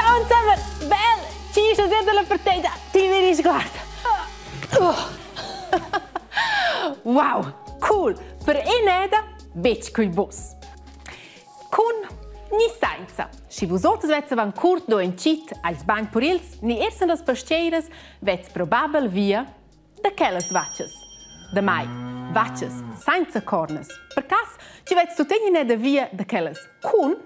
Ciao insomma, bel! Ci sto dentro la partita, ti mi risguarda. Oh. Wow, cool! Per ineda betg cul bus. Cun ni sainza. Schi vus oters vezzavan curt do in cit als bagn purils ni ersan las pasteiras, vez probabel via da quellas vachas. Damai, vachas sainza cornas. Per cas chi vez tuttegna da via da quellas cun,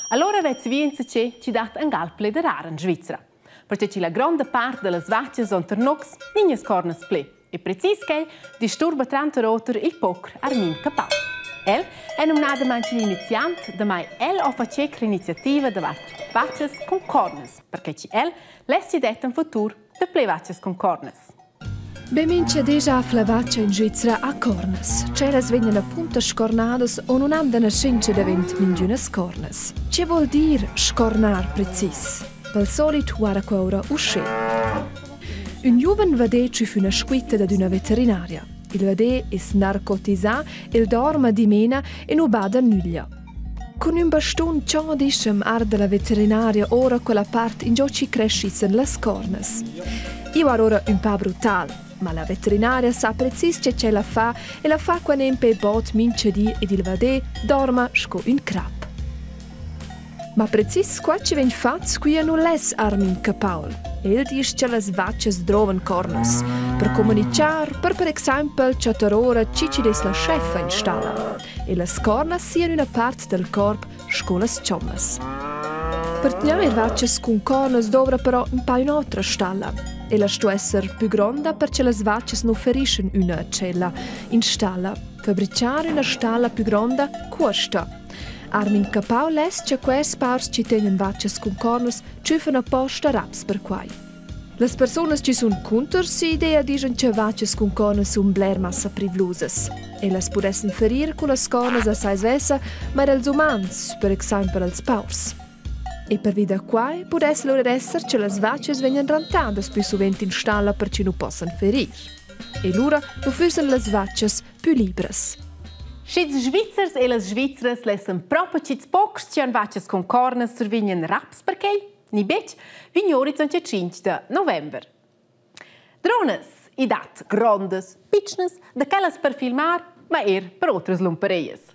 allora vez via insacé chi dat angal ple da rar in Svizra. Perche chi la gronda part da las vachas on ternocs nignas cornas ple. E precis quai disturba tranter oter il pocr Armin Capau. El è numnadamain l'iniziant, damai el ho fatg l'iniziativa davart vachas cun cornas, perche chi el less chi detta in futur Daplè vachas cun cornas. Be mincha deja la vacha in Svizra ha cornas. Tschellas vegnan apunta scornadas o nun han da naschentscha davent minchünas cornas. Che vuol dir scornar precis? Pel solit guarda qua ora uschè. Ün giuven vadè tschüf üna squitta dad üna veterinaria. Il vadè es narcotisà, el dorma dimena e nu bada nüglia. Cun ün bastun chodischem arda la veterinaria ora quella part ingio chi creschissan las cornas. I var ora ün pa brutal, ma la veterinaria sa precis che ch'ella fa e la fa qua nempe bod mincha di ed il vadè dorma sco ün crap. Ma precis qua chi vegn fat quia nu less Armin Capaul. El disch cha las vachas drovan cornas per comunichar, per per exaimpel chattar ora chi chi'd es la scheffa in stalla. E las cornas sian üna part dal corp sco las chommas. Per tgnair vachas cun cornas dovra però ün pa ün'otra stalla. Ella sto esser pü gronda per cha las vachas nu ferischan üna a tschella in stalla. Fabrichar üna stalla pü gronda cuosta. Armin Capaul less cha quests paurs chi tegnan vachas cun cornas tschüffan aposta raps per quai. Las persunas chi sun cunter si'idea dischan cha vachas cun cornas sun bler massa privlusas. Ellas pudessan ferir cullas cornas a sai svessa, ma er als umans, per exaimpel als paurs. E pervi da quai pudess lura esser cha las vachas vegnan rantadas plü suvent in stalla per chi nu possan ferir. E lura nu füssan las vachas pü libras. Sch'ils Svizzers e las Svizras lessan propi ch'ils pocs chi han vachas cun cornas survegnan raps per quei, ni betg, vegn orizont 5 da november. Dronas, i dat grondas, pitschnas, da quellas per filmar, ma er per otras lumpereias.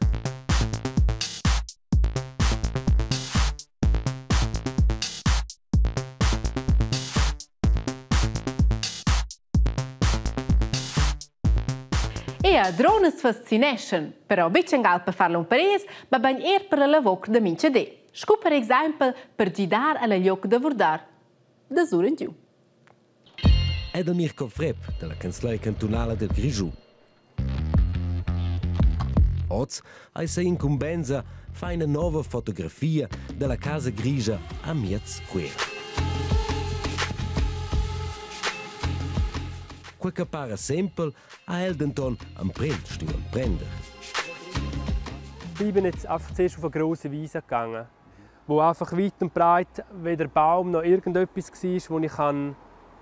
Ea, dronas fascineschan, però betg angal per far lumpereias, mabain er per la lavur da mintga di. Sco per exempel per gidar alla glioc da vurdar da sur en giu. Ed Mirko Frepp dalla canzlei cantunala del Grischun. Oz ei sa incumbensa fa ina nova fotografia dalla Casa Grigia a miez Cuera. Quei che para sempel ha el denton emprem stuiu emprender. Ich bin jetzt einfach zuerst auf eine grosse Wiese gegangen, wo einfach weit und breit weder Baum noch irgendetwas war, wo ich kann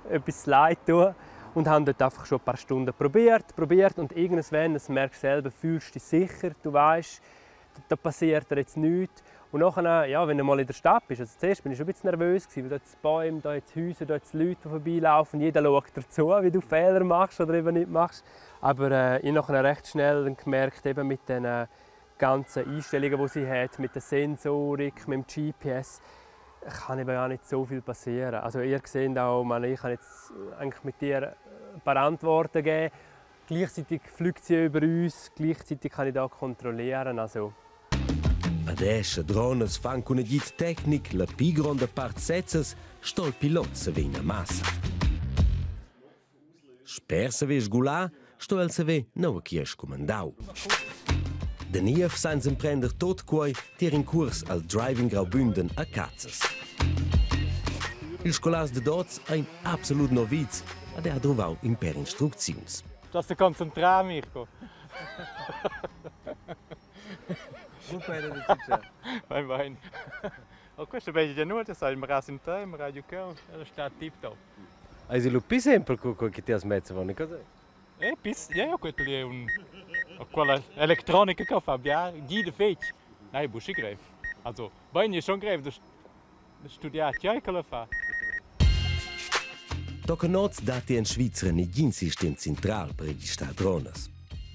etwas leid tun kann. Und habe dort einfach schon ein paar Stunden probiert, probiert und irgendwann, das merkst du selber, fühlst du dich sicher, du weißt, da passiert dir jetzt nichts. Und nachher, ja, wenn du mal in der Stadt bist, also zuerst bin ich schon ein bisschen nervös gewesen, weil da jetzt Bäume, da jetzt Häuser, da jetzt Leute, die vorbeilaufen, jeder schaut dir zu, wie du Fehler machst oder eben nicht machst. Aber ich habe nachher recht schnell dann gemerkt, eben mit den ganzen Einstellungen, die sie hat, mit der Sensorik, mit dem GPS, kann eben gar nicht so viel passieren. Also ihr seht auch, meine, ich kann jetzt eigentlich mit dir ein paar Antworten geben. Gleichzeitig fliegt sie über uns, gleichzeitig kann ich da kontrollieren. Also. Adesso dronas fan cun agid tecnic la pli gronda part sezzas, sto il pilot saver ina massa. Sper saver sgular, sto el saver nua ch'i è scumandau. Da niev san emprender tot quei tier in cuors al Driving Graubünden a Cazas. Ils scolars de Dots ein absolut novizs ed ha drovau in per instrucziuns. Du hast dich konzentriert, Mirko. Bein, bein. Oh, questo è bello di nuot, sai, il mras in te, il radio cheu, sta tip top. Eisi lu pli sempel co quei che ti has mezza avon, cosa? Eh, pis, ja, ja, quel è un quella electronica che fa bia, di de fetg. Nein, buschi grev. Also, bein è schon grev, das Studiar tgei ch'ella fa. Tochen oz datti en Svizra negin sistem central per registrar dronas.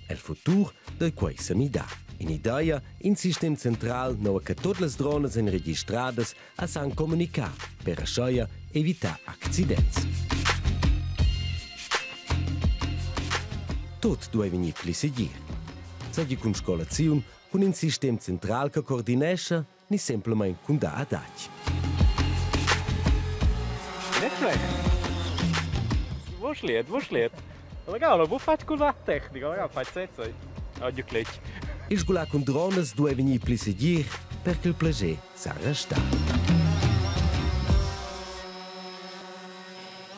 El futur dei quei semidar. In'idea, in sistem central nua che tut las dronas ein registradas a san communicar per aschia evitar accidents. Tot duei vegnir pli segir. Seigi cun scolaziun, cun in sistem central che coordinescha ni semplamein cun dar adatg. Nicht schlecht. Wo schliet, wo schliet. Legal, wo fatg cun la tecnica, legal, fatg sezza. Ah, giu cletg. Il sgular cun dronas duei vegnir pli segir per che il plascher sa restar.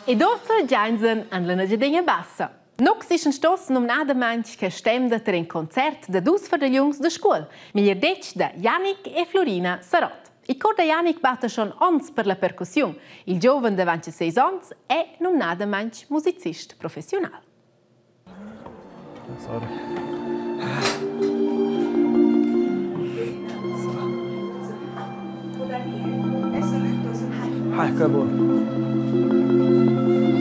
Ed ossa giainsen an la Engiadina Bassa. Nox ischan stos numnadamaing che stem da ter in concert da dus fardagliuns da Scuol, meglier detg da Yannick e Florina Sarott. Il cor da Yannick batta schon ons per la percussiun. Il giuven da 26 ons è numnadamaing musicist professiunal. Sorry. Hi, che buon.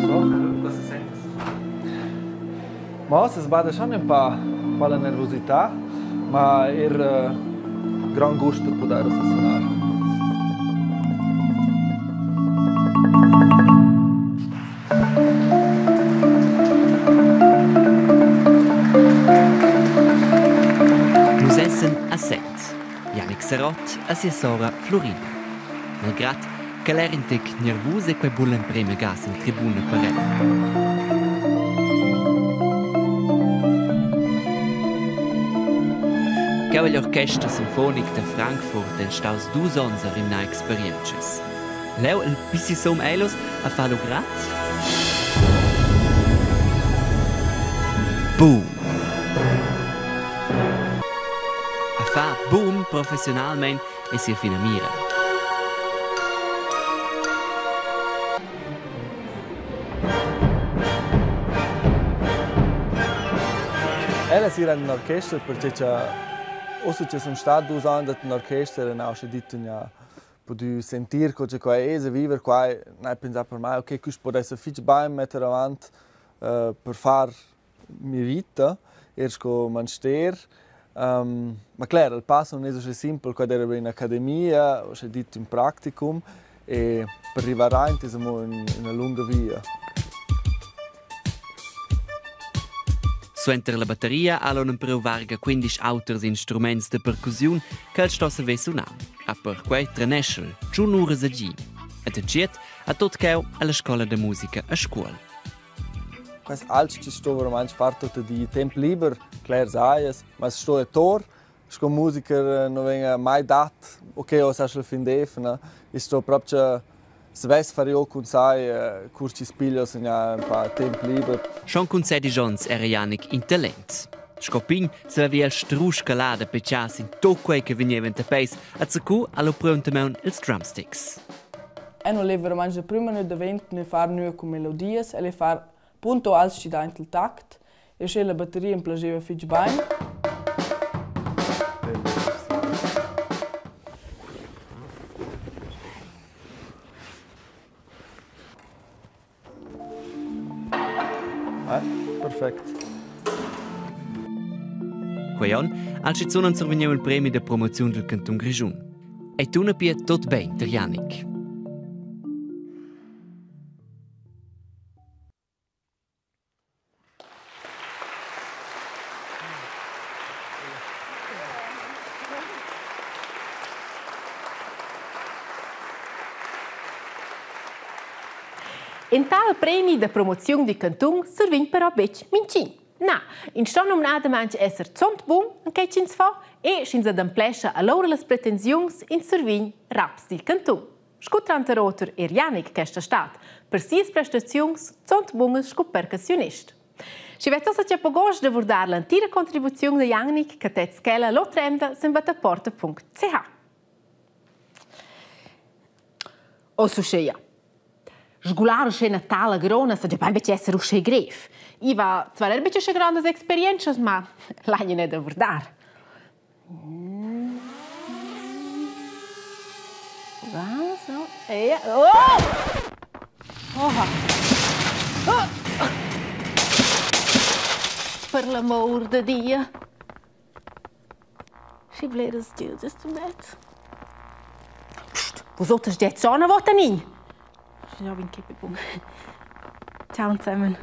So. Ma ossa sbada schon ün pa pa la nervosità, ma eir grand gust da pudair ussa sunar. Nus essan a Sent. Yannick Serot e sia sora Florina. Malgrad ch'el era in tec nervus e quei buc l'emprema ga sin tribuna per el. Cheu egl orchester sinfonic da Frankfurt ein staus dus onns a rimnar experientschas. Leu el Pissisum Eilos a far lu grad? Boom! A far boom professionalmein è sia finamira. Ella s'ira in orchester perche cha ussa cha sun stat dus ans ad ün orchester e n'ha usche dit üna pudü sentir co cha quai es e viver quai, n'hai pensà per mai, okay, quist po esser fich bain metter avant per far mia vita, eir sco manster. Ma cler, il pass nun es uschè simpel, quai d'eira be in academia, uschè dit ün practicum e per rivar aint es amo üna lunga via. Suenter la batteria ha el empreu varga 15 auters instruments da percussiun ch'el sto saver sunar. A perquei treneschel tschun uras a gi. Ed entschiet ha tot cheu alla scola da musica a Scuol. Quels alch chi sto veramaing far tuot di temp liber, cler sajas, ma sto e tor. Sco musiker non vegna mai dat, ok, oz hast il fin d'eivna. I sto propcha svess far jo cun sai cur chi spiglia segnà ün pa temp liber. Schon cun sedisch onns era Janik in talent. Sco pign saveva el strusch calar da petgar sin tot quei che vegneva enta peis, a zacu ha lu prontamaun ils drumsticks. Eu nu leva veramaing da prüma nö davent nö far nua cun melodias, el e far punto als chi daint il tact e sche la batteria am plascheva fich bain. Perfect. Quei onn ha schizun survegniu il premi da promoziun dil cantun Grischun. Ei tuna pia tot bein per Janik. In tal premi da promoziun di cantun survegn però betg mintgin. Na, in sto numnadamain esser zont bun en quai ch'ins fa e sch'ins ademplescha alura las pretensiuns, ins survegn raps dil cantun. Sco tranter oter er Janik questa stad, per sias prestaziuns zont bunas sco percussionist. Schi vezza sa che pogost da vurdar l'entira contribuziun da Janik che tez quella l'otra emda sin battaporta.ch. O uscheia. Sgular uschè 'na tala grona sa già bain betg esser uschè grev. I va zwar er betg uschè grondas experientschas, ma l'agna n'è da vurdar. Va so Ja. Oh! Oha. Oh! Per l'amor de Dio. Schi bleras giudas tu mezz. Psst, vosoters giets schon una volta ni? Ja, bin kippe bum. Ciao zusammen.